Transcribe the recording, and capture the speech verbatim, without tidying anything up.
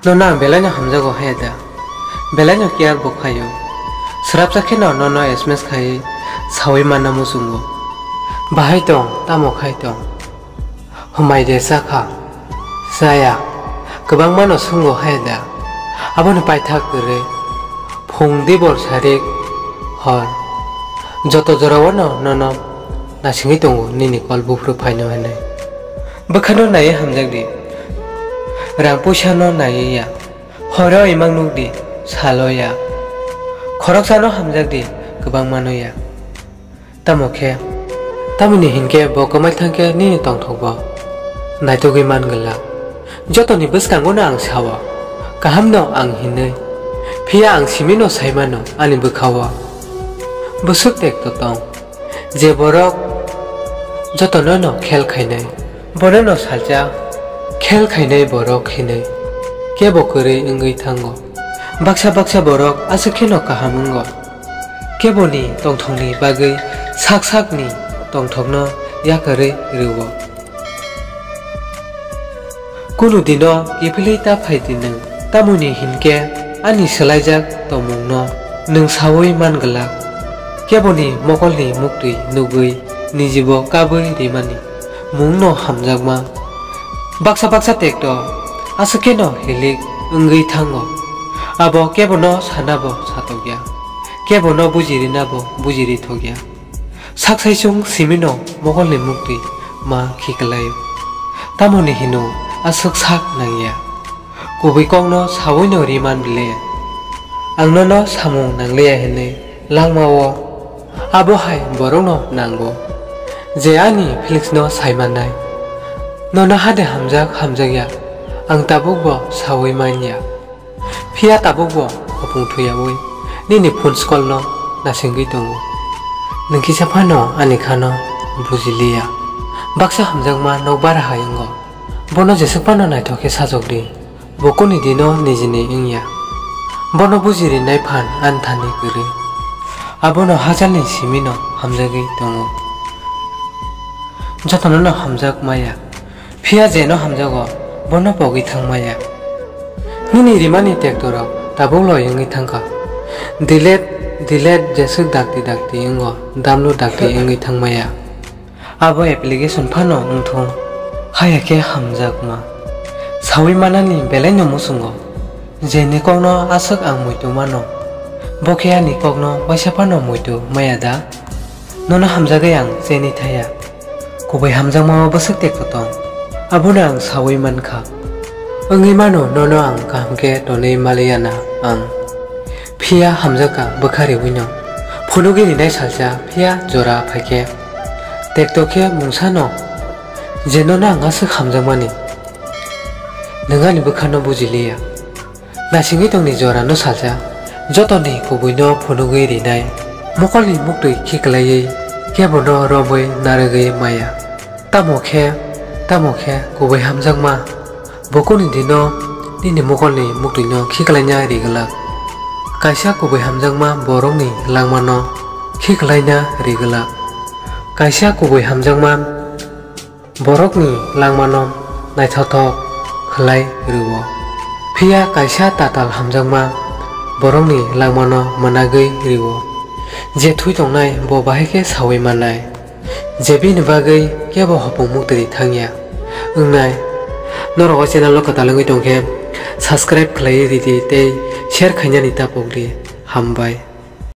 Nono ang belaino hamjago haya da? Belaino care bo khaio. Swrapsa kheno nono S M S khai sawi manna muchungo. Bahai tong, tamo khai tong? Humai de cha kha? Chaya. Kwbangmano swngo haya da? Aboni paithak kwrwi. Phung dibor sarik hor. Joto jorao no nono nasingwi tongo nini kol buphuru phaino hwnwi. Bwkhano naiwi hamjak di. Rang puisano naiwi ya. Horo imang nuk di, salo ya. Khoroksano hamjak di, kwbangmano ya. Tamo khe, tamoni hinkhe bo kwmai thangkhe nini tongthokbo naitugwi man glak. Jotoni bwskango no ang sao, kahamno ang hinwi. Phiya ang simino saimano ani bwkhao. Bwswk tekto tong, je borok jotono no khel khainai. Bono no salsa khel khainai borok hinwi kebo kwrwi wngwi thango. Baksa baksa borok aswk kheno kaham wngo. Keboni tongthokni bagwi sak sakni tongthokno yakarwi rwo. Kunu dino kiphilwi ta phai di nwng, tamoni hinkhe ani swlaijak tongmungno nwng saui man glak. Keboni mokolni muktwi nugwi nijibo kabwi rimani mungno hamjakma. Baksa baksa tekto aswk kheno hilik wngwi thango. Abo kebono sanabo satokya, kebono bujirinabo bujiri thokya. Sak saisung simino mokolni muktwi ma khiklaio. Tamoni hino aswk sak nangya. Kubui kokno sawino riman bile. Ang nono samung nangliya hinwi langmao. Abo hai borokno nango, je ani feelingsno saimannai. Nono hade hamjak hamjakya, ang tabukbo saui manya. Phiya tabukbo hopung thuyaui nini phone callno nasingwi tongo. Nwng kisa phano ani khano bujiliya. Baksa hamjakma nokbar hai wngo. Bono jeswk phano naithok khe sajokdi. Bo kuni dino nijini wngya. Bono bujirinai phan ani thani kwrwi. Abono hachalni simino hamjagwi tongo. Jotono no hamjak maya. Phiya jeno hamjago, bono pogwi thang maya. Nini rimani tektorok tabuk loi wngwi thangkha. Delete, delete jeswk dakti dakti wngo, damlu dakti wngwi thang maya. Abo application phano wngthung, haya khe hamjakma. Saui manani belaino muchungo, jeni kokno aswk ang muitu mano, bo khe ani kokno waisa phano muitu maya da? Nono hamjagwi ang cheni thaya. Kubui hamjakmao bwswk tekto tong, abono ang saui mankha. Wngwi mano nono ang kaham khe tonwi maliya na ang. Phiya hamjakha bwkha riwino. Phunugwi rinai salsa phiya jora phaikhe. Tekto khe mungsano je nono ang aswk hamjakmani. Nwng ani bwkhano bujiliya. Nasingwi tongni jorano salsa, jotoni kubuino phunugwi rinai, mokolni muktwi khiklaiwi kebono romwi narwgwi maya. Tamo khe, tamo khe kubui hamjakma, bo kuni dino nini mokolni muktwino khiklaina ri glak. Kaisa kubui hamjakma borokni langmano khiklaina ri glak. Kaisa kubui hamjakma borokni langmano naithothok khlai rwo. Phiya kaisa tatal hamjakma borokni langmano mwnagwi rwo. Je thwi tongnai bo bahai khe saui mannai. Je bini bagwi kebo hopung muktwi thangya wngnai. Norok o channel o kwtal wngwi tongkhe subscribe khlaiwi ridi tei share khainani ta pokdi. Hambai.